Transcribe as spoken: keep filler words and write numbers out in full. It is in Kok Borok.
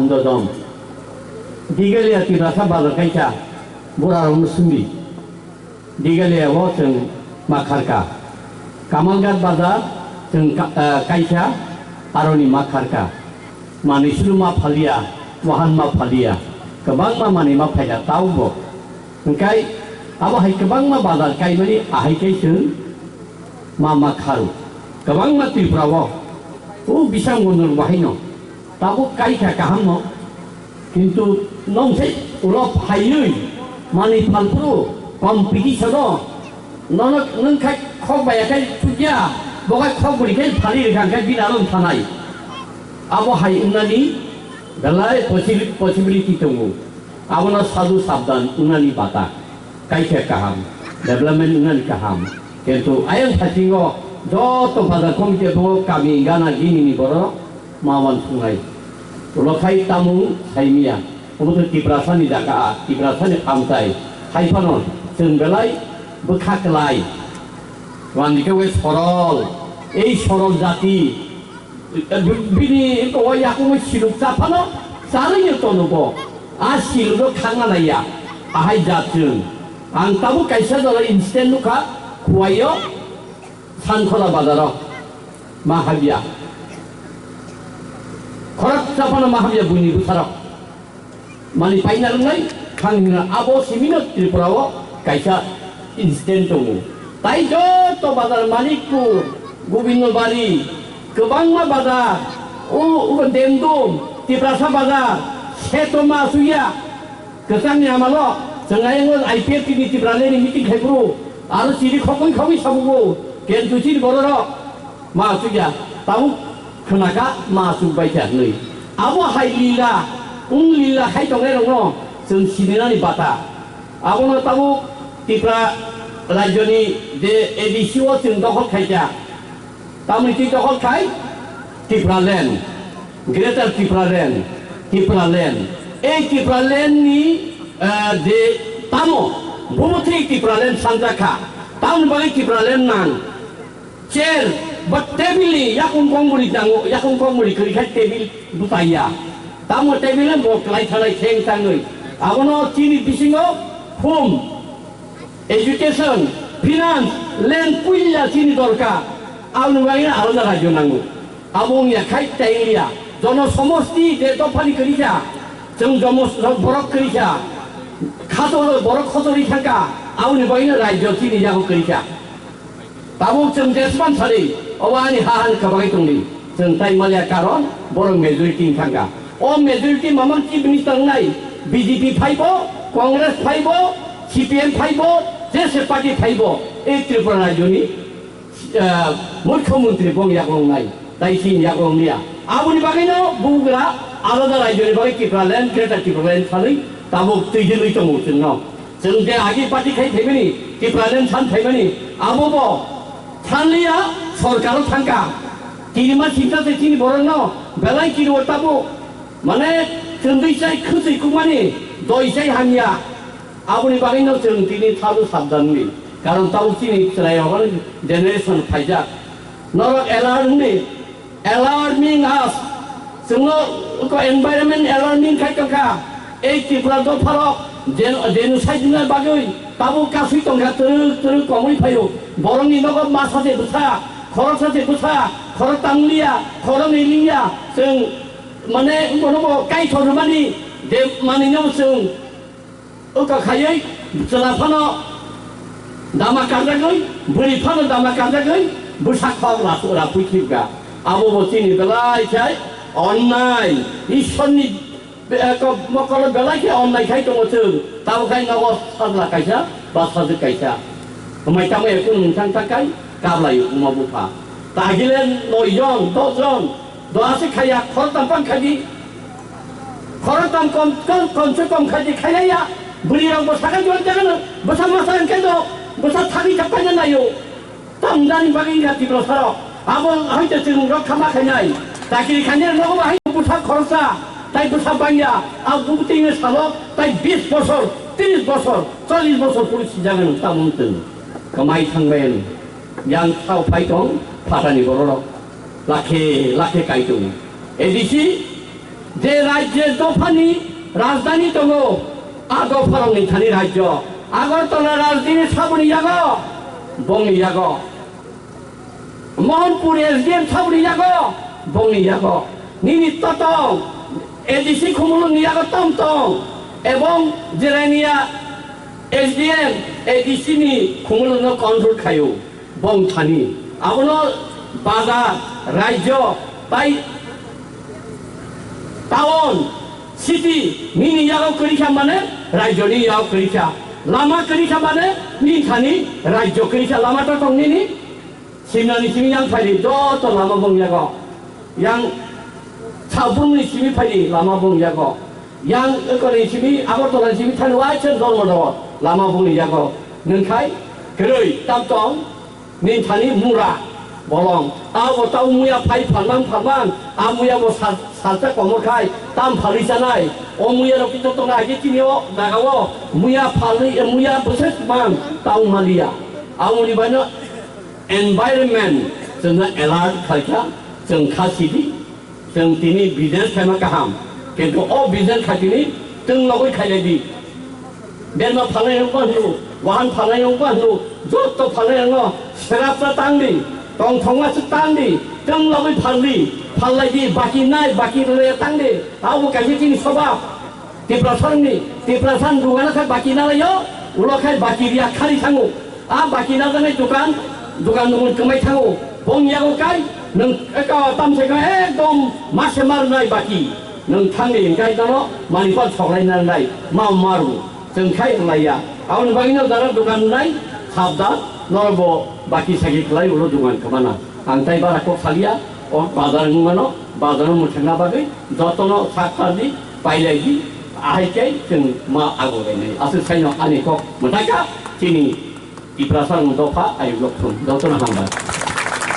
Dodom. Digalia Tiprasa bazar kaisa, bura rokno sumdi. Digalia o chwng ma kharka. Kamalghat bazar chwng ka-, eh, kaisa, aroni ma kharka. Manwi sulu ma phalia, wahan ma phalia. Kwbangma manwi ma phaida taubo. Hwnkhe abo hai kwbangma bazar kaimani ahai khe chwng ma ma kharu. Kwbangma Tripura o, o bisang gondor bahaino. Tabuk kai kha kaham no, kintu nong se ulo phaiwi manwi phalphuru competition o nono nwng khai khok bai khai thukya, bo khai khok buri khai phali rikha khai bini aro thanai. Abo hai wngnani belai possi-, possibility tongo. Abono sadu sabdan wngnani bata. Kaisa kaham, development wngnani kaham. Kintu ayang phasingo joto bazar committee tongo, kami gana gini ni borok ma uansuknai. Ulo khai tamung saimiya. Omo to Tiprasa ni jaga, Tiprasa ni amchai. Hai phano chwng belai bwkha klai. Wandike wai sorol, ei sorol jati. Bini o yakungwi siluk cha phano, charwino tono bo. A silukno khangna naiya. Ahai jat chwng. Ang tabuk kaisa jora incident nukha, Khuaio, Sankhola bazaro. Ma habya. Khorok cha phano ma habya buini bwsarok. Mani paina rwnai, thang hwnna abo simino Tripura o kaisa incident tongo. Tai joto bazar Manikpur, Gobindobari, kwbangma bazar, o, o Demdum, Tiprasa bazar, Setoma suya, kwchangni amalo, chwng ayang I P F T ni Tipraland ni meeting khai phuru, aro chiri khokwi khokwi sabugo, K N P C ni bororok. Ma asukya, tabuk khwnakha ma asuk baikha hwnwi. Abo hai lila, wng lila khai tongnai rokno chwng sinirani bata. Abono tabuk Tripura rajyoni je A D C o chwng dokhol khaikha. Tamoni twi dokhol khai Tipraland, Greater Tipraland, Tipraland. Ei Tipraland ni, eh, je tamo, bomo thwi Tipraland sanjakha. Tamoni bagwi Tipraland nang. Chair ba table ni yakung kong muri tango, yakung kong muri kwrwi khai table bwtaiya. Tamo table no bo kwlai thalai kheng tangwi. Abono chini bisingo home, education, finance, land puila chini dorkar. Aboni bagwi alada rajyo nango. Abo wngya khai tei wngya. Jono somosti je dophani kwrwi kha, chwng jomo borok kwrwi kha, khato borok khotorwi thangkha, aboni bagwi rajyo chini yago kwrwi kha. Tabuk chwng jesman sari, obo ani ha han kwbagwi tongdi. Chwng tai maliya karon, borok majority wng thangkha. O majority mamang chief minister wngnai, B J P phaibo, Congress phaibo, C P M phaibo, jese party phaibo, ei Tripura rajyoni, ah, mukhyamantri bong yago wngnai, tai chini yago wngya. Aboni bagwino bugra alada rajyoni bagwi Tripura land, Greater Tripura land salwi tabuk twijlwi tongo chwngno. Chwng je agi party khai phaimani, Tipraland san phaimani, abo bo sanliya sorkaro thangkha. Kirima singsa se chini borokno belai kiriwo tabuk. Mane chwngwi sai khwtwi kukmani, doi sai hamya. Aboni bagwino chwng tini thalu sabdan wngwi. Karon tabuk chini chwrairok generation phaijak. Norok alert wngwi, alarming us. Chwngno oko environment alarming khai tongkha. Ei Tripura dopharok gen-, genocide wngna bagwi tabuk kasui tongkha, twrwk twrwk komwi phaio. Borokni nogo masa se bwsa, khoroksa se bwsa, khoroktam wngya, khoroknwi wngya. Chwng mane bono bo kaithor rwmani je manwino chwng Wngkha khaiwi chwla phano dama kanjagwi, bwrwi phano dama kanjagwi, bwsa khok rasu-, rapui thibga. Abo bo chini belai khai onnai, Ishwarni be-, ko-, mokolo belai khe onnai khai tongo chwng. Tamo khai nogo sajla kaisa, ba sajwk kaisa. Hwmai tamo ekun mwthang thang khai, kablai uma bupha. Tagile noi jon, dos jon, Doa se khaya, khoroktam pang khai di. Khoroktam kom, kom, kom se kom khai di, khailaiya. Bwrwi rok bo sakha juan jaga no, bwsa masa hwnkhe do, bwsa thagwi thak paina naio. Tamdani bagwi ya Tiprasa rok. Abo hai to chwng rok khama khainai. Chakri khainai nogo bo hai bwsa khoroksa, tai bwsa bangya. A bubutwi no salo, tai bis bosor, tris bosor, chollis bosor puri si jaga no tamo wng tong. Kwmai thangbai ano. Yang thao phai tong, phatani bororok. Lakhe, lakhe kai tong. A D C, Je rajyo dophani rajdhani tongo, a dopharokni thani rajyo. Agartala rajdhani saboni yago, bongni yago. Mohanpur S D M saboni yago, bongni yago. Nini totong, A D C Khumulwngni yago tom tong, ebong Jirania S D M, A D C ni Khumulwngno control khaio. Bong thani. Abono bazar, rajyo, tai town, city, nini yago kwrwi kha mane, rajyoni yago kwrwi kha. Lama kwrwi kha mane, nini thani rajyo kwrwi kha. Lama ta tong nini, Simnani simi yang phaidi, joto lama bong yago. Yang Sabungni simi phaidi, lama bong yago. Yang Ekorni simi, Agartala simi thani waisa dormo dogo, lama bongni yago. Nwngkhai, kwrwi, tam tong, Nini thani mura bolong. Abo tau muya phai phalmang phalmang. A muya bo sal-, salsa komor khai. Tam phalwi chanai. O muya rok kito tongna age chini o jaga o. Muya phalwi, muya bwswk mang. Tau maliya. Aboni baino environment chwngno alert khaikha. Chwng kha sidi. Chwng tini business khaima kaham, kintu o business khaitini chwng logwi khailai di. Berma phalnai wngkha hwno, wahan phalnai wngkha hwno, joto phalnai wngno, srapsa tang di, tongthokma se tang di, chwng logwi phal di, phal lai di, baki nai, baki rwya tang di, abo kaisa chini swbab. Tiprasani, Tiprasan dugana khai baki nalaio, ulo khai baki riya khali thango. A baki najaknai dukan, dukan dukan kwmai thango. Bong yago kai, nwng eka tamsai khai ekdom mase marnai baki. Nwng thangni hingkai dano, manipal soklai nanai, ma maru. Chwng khai rwlaiya. Aboni bagwino jara dukan nai, sabda, norok bo baki sagi khlai ulo dukan kwmana. Ang tai bara kok salia, o bazar wngmano, bazar mwthangna bagwi, jotono sak pardi, pailai di, ahai khe chwng ma ago gainai. Aswk saino ani kok mwthaka, chini Tiprasa dopha ayuk lok thum, jotono hambai.